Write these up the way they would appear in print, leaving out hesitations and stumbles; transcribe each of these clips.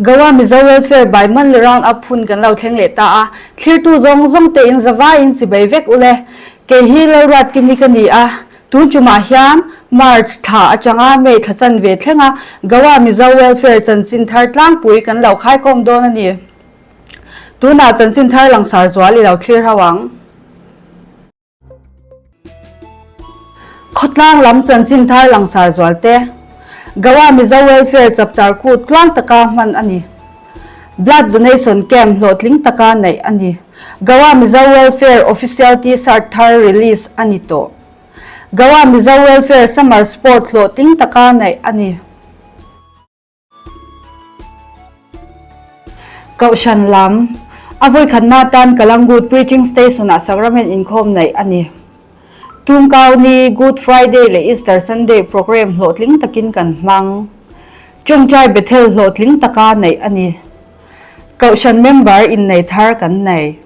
Goa Mizo Welfare by Monthly Round Up hun kan lo thleng leh ta a, thlirtu zawng zawng te in zavaiin chibei vek ule. Kei hi Lalruatkimi ka ni a, tun tumah hian March thla atanga May thla chanve thlenga Goa Mizo Welfare chanchin thar tlangpui kan lo khaikhawm dawn a ni. Tunah chanchin thar langsar zual i lo thlir ho ang. Khawtlang lam chanchin thar langsar zual te, Goa Mizo Welfare chapchar kut tluang taka hman a ni. Blood Donation Camp hlawhtling taka neih a ni. Goa Mizo Welfare Official T-shirt thar release a ni tawh. Goa Mizo Welfare Summer Sport hlawhtling taka neih a ni. Kohhran lam, A vawikhatna atan Kalangut Preaching Station-ah Sacrament inkhawm neih a ni. Tumkau ni, Good Friday leh Easter Sunday programme hlawhtling takin kan hmang. Tawngtai Bethel hlawhtling taka neih a ni. Kohhran member innei thar kan nei.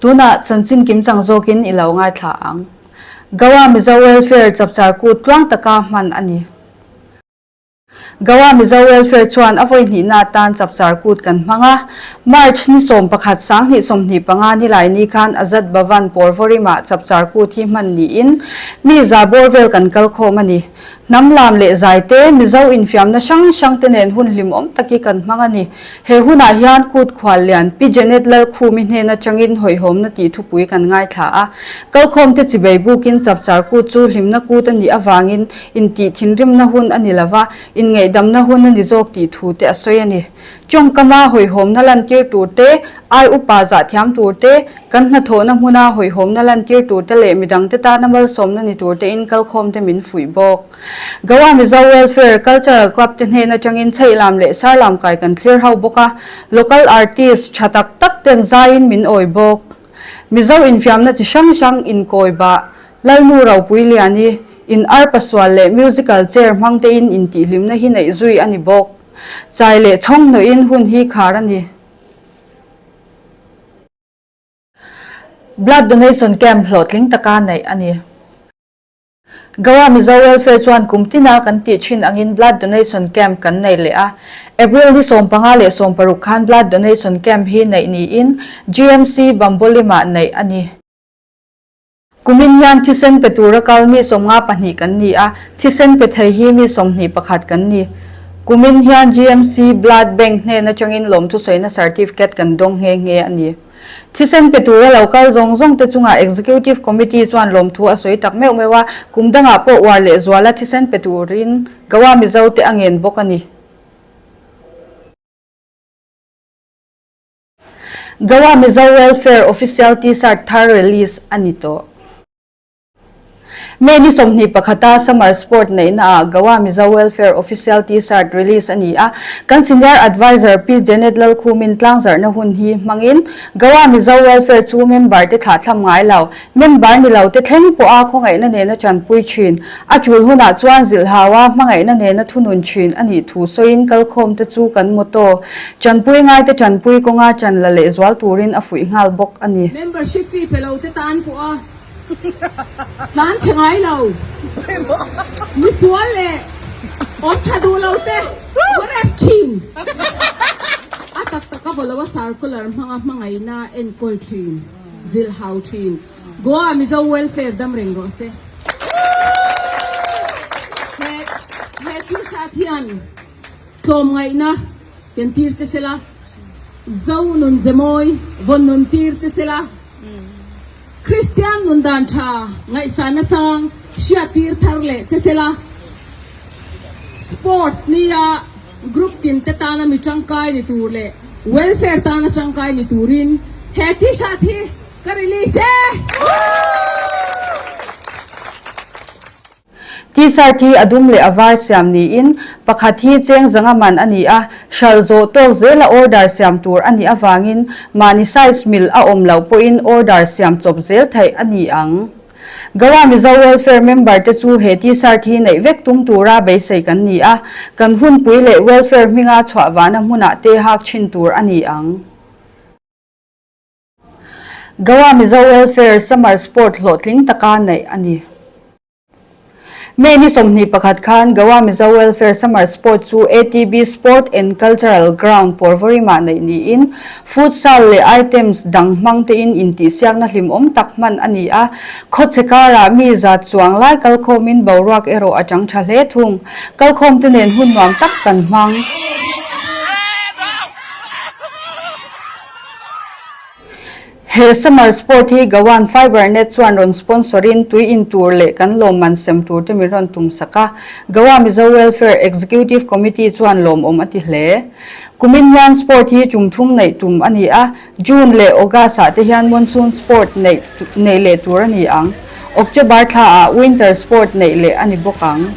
Tunah chanchin kimchang zawkin i lo ngaithla ang. Goa Mizo Welfare chapchar kut tluang taka hman a ni. Goa Mizo Welfare chuan a vawi hnihna atan chapchar kut kan hmang a. March ni 11 2025 nilai ni khan Azad Bhavan Porvorim-ah chapchar kut hi hman niin mi za bawr vel kan kal khawm a ni. Hnam lam leh zai te, Mizo infiamna hrang hrang te nen hun hlimawm tak hi kan hmang a ni. He hunah hian kut khual lian Pi Janet Lalkhumi hnen atangin hawihhawmna tih thupui kan ngaithla a. Kalkhawmte chibei bukin chapchar kut chu hlimna kut a nih avangin intih thinrimna hun a ni lova, inngaihdamna hun a ni zawk tih thu te a sawi a ni. Tawngkama hawihhawmna lantir tur te, ai upa zahthiam tur te, kan hnathawhna hmuna hawihhawmna lantir tur te leh midangte tana malsawmna ni tur tein kalkhawmte min fuih bawk. Goa Mizo Welfare Cultural Club te hnen atangin chheihlam leh sarlam kai kan thlir ho bawk a, local artist tha tak tak ten zaiin min awi bawk. Mizo infiamna chi hrang hrang inkawi bah, Lalnu Ropui Liani, in arpa sual leh musical chair hmang tein intihhlimna hi neih zui a ni bawk. Chai leh chhawng hnawhin hun hi khar a ni. Blood Donation Camp hlawhtling taka neih a ni. Goa Mizo Welfare chuan kum tina kan tih thin angin Blood Donation Camp kan nei leh a. April ni 15 leh 16 khan Blood Donation Camp hi neih niin GMC Bambolim-ah neih a ni. Kumin hian thisen pe tura kal mi 52 kan ni a, thisen pe thei hi mi 21 kan ni. Kumin hian GMC Blood Bank hnen atangin lawmthusawiina certificate kan dawng nghe nghe a ni. Thisen pe tura lo kal zawng zawng te chungah Executive Committee chuan lawmthu a sawi tak meuh meuh a, kum dangah pawh uar leh zuala thisen pe turin Goa Mizo te a ngen bawk a ni. Goa Mizo Welfare Official T-shirt thar release a ni tawh. May ni 21 a Summer Sport neihna ah Goa Mizo Welfare Official T-shirt release a ni a. Kan Senior Adviser Pi Janet Lalkhumin tlangzarhna hun hi hmangin Goa Mizo Welfare chu member te thlahthlam ngai lo, Member ni lo te thleng pawha khawngaihna nena tanpui thin, a tul hunah chuan zilhhaua hmangaihna nena thunun thin a nih thu sawiin kalkhawm te chu kan motto, Tanpui ngaite tanpui kawnga tan la leh zual turin a fuih nghal bawk a ni. Membership fee pe lo te tan pawha tlan chhe ngai lo, misual leh awm tha duh lo te vaw rep thin. A tak taka vaw lo a circular hmanga hmangaihna enkawl thin. Zilh hau thin. Goa Mizo Welfare dam reng rawh se. He he T-shirt hian tlawmngaihna ken tir che sela, Zo nun ze mawi vawn nun tir che sela, Kristian nun dan tha ngaihsan nachang hriat tir thar leh che sela, Sports nia Group tin te tana mi tangkai ni tur leh welfare tana tangkai ni turin he T-shirt hi ka release e! T-shirt hi a dum leh a var siam niin pakhat hi cheng zanga man a ni a, hralh zawh tawk zela order siam tur a nih avangin mahni size mil a awm loh pawhin order siam chawp zel theih a ni ang. Goa Mizo Welfare member te chu he T-shirt hi neih vek tum tura beisei kan ni a, kan hunpui leh welfare hminga chhuah vahna hmunah te hak thin tur a ni ang. Goa Mizo Welfare Summer Sport hlawhtling taka neih a ni. May ni 21 khan Goa Mizo Welfare Summer Sport chu ATB Sport and Cultural Ground Porvorim-ah neih niin Futsal leh items dang hmang tein intihsiakna hlimawm tak hman a ni a, khawchhe karah mi zat chuang lai kalkhawmin boruak erawh a chang tha hle thung. Kalkhawmte nen hun nuam tak kan hmang. He Summer Sport hi Goan Fiber Net chuan rawn sponsor in tui in tur leh kan lawmman sem tur te min rawn tum sak a, Goa Mizo Welfare Executive Committee chuan lawmawm a ti hle. Kumin hian sport hi tum thum neih tum a ni a, June leh August ah te hian Monsoon Sport neih neih leh tur a ni ang. October thla ah Winter Sport neih leh a ni bawk ang.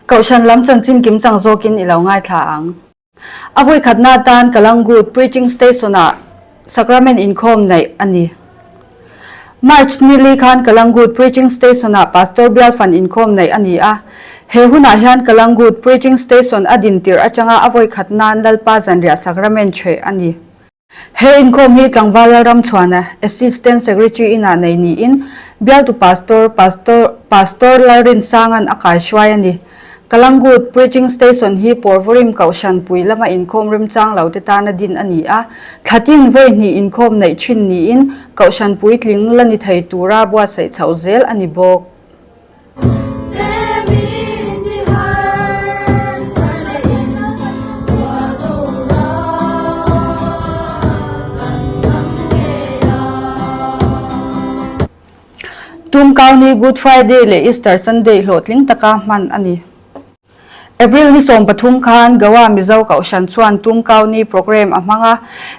Kohhran lam chanchin kimchang zawkin i lo ngaithla ang. A vawikhatna atan Kalangut Preaching Station-ah Sacrament inkhawm neih a ni. March ni li khan Kalangut Preaching Station-ah Pastor Bialfan inkhawm neih a ni a. He hunah hian Kalangut Preaching Station a din tirh atanga a vawikhat nan Lalpa Zanriah Sacrament ṭheh a ni. He inkhawm hi Tlangval Lalramchhuana, Assistant Secretary inah nei niin Bialtu Pastor, Pastor, Pastor Lalrinsanga'n a kaihruai a ni. Kalangut Preaching Station hi Porvorim Kohhran pui lama inkhawm remchang lo te tana din a ni a, thlatin vawi hnih inkhawm neih thin niin Kohhran puitling la ni thei tura buatsaih chhoh zel a ni bawk. Tumkau ni Good Friday leh Easter Sunday hlawhtling taka hman a ni. April ni 13 khan Goa Mizo Kohhran chuan Tumkau ni programme a hmang a,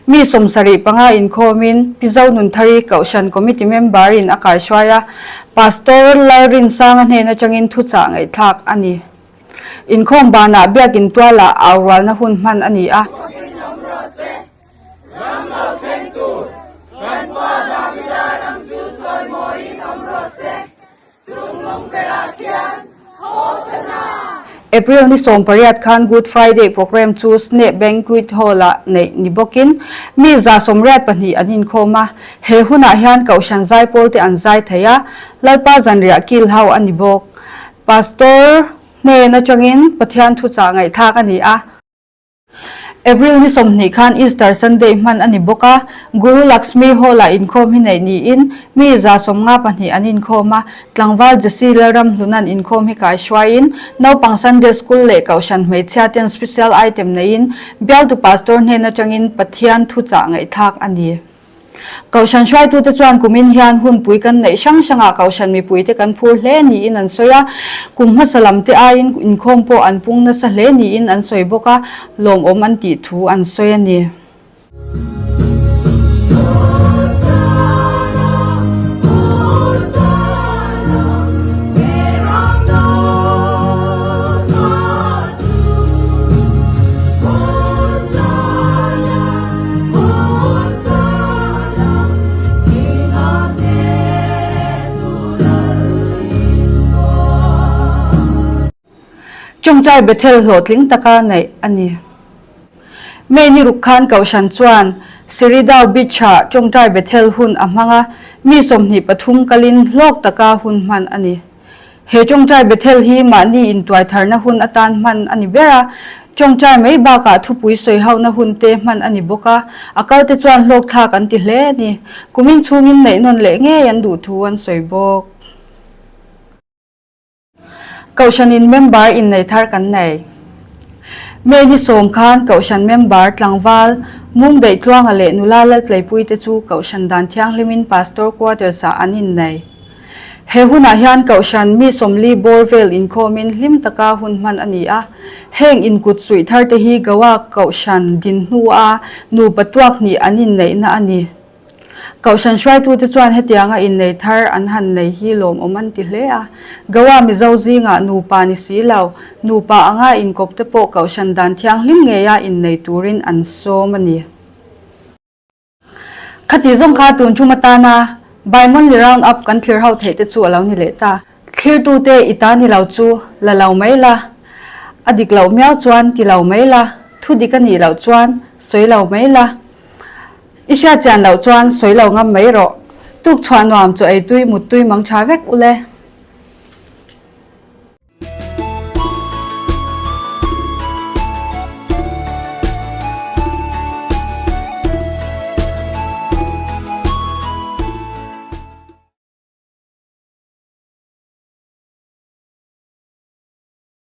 mi 75 inkhawmin Pi Zonunthari Kohhran Committee member-in a kaihruai a, Pastor Lalrinsanga hnen atangin thuchah ngaihthlak a ni. Inkhawm banah Biakin tualah aurualna hun hman a ni a. Ram lo thleng tur kan Pa Davida ram chu chawimawiin awm rawh se, chung lung berah khian Hosanna! April ni 18 khan Good Friday programme chu Sneh Banquet Hall-ah neih ni bawkin mi 182 an inkhawm a, he hunah hian Kohhran zaipawl te an zai thei a, Lalpa zanriah kil ho a ni bawk. Pastor hnen atangin Pathian thuchah ngaihthlak a ni a. April ni 20 khan Easter Sunday hman a ni bawk a, Guru Lakshmi Hall-ah inkhawm hi neih niin mi 52 an inkhawm a, tlangval Jesse Lalramhluna'n inkhawm hi kaihruaiin naupang Sunday School leh Kohhran hmeichhia ten special item neiin bialtu pastor hnen atangin Pathian thuchah ngaihthlak a ni. Kohhran hruaitute chuan kumin hian hunpui kan neih hrang hrangah Kohhran mipuite kan phur hle niin an sawi a, kum hmasa lamte aiin inkhawm pawh an pung nasa hle niin an sawi bawk a, lawmawm an tih thu an sawi a ni. Tawngtai Bethel hlawhtling taka neih a ni. May ni ruk khan Kohhran chuan Siridao Beach-ah Tawngtai Bethel hun a hmang a, mi 23 kalin hlawk taka hun hman a ni. He tawngtai Bethel hi mahni intuaitharna hun atan hman a ni ber a, tawngtai mai bakah thupui sawihohna hun te hman a ni bawk a, a kalte chuan hlawkthlak an ti hle a ni. Kumin chhungin neih nawn leh ngei an duh thu an sawi bawk. Kohhranin member inneih thar kan nei. May ni 10 khan Kohhran member tlangval Mungdaih Tluanga leh nula Laltleipui te chu Kohhran dan thianghlimin Pastor Quarters-ah an innei. He hunah hian Kohhran mi 40 bawr vel inkhawmin hlim taka hun hman a ni a. Heng inkut suih thar te hi Goa Kohhran din hnua nupa tuak hnih an inneihna a ni. Kohhran hruaitute chuan hetianga innei thar an han nei hi lawmawm an ti hle a. Goa Mizo zingah nupa ni si lo, nupa anga inkawp te pawh Kohhran dan thianghlim ngeia innei turin an sawm a ni. Khati zawng kha tun tum atana Bi-monthly round up kan thlir ho theih te chu a lo ni leh ta. Thlirtute i ta ni lo chu la lo mai la, a dik loh miau chuan ti lo mai la, thu dik a nih loh chuan sawi lo mai la, i hriatchian loh chuan sawi lo ngam mai rawh. Tuk chhuah nuam chu eitui muttui mang tha vek ule.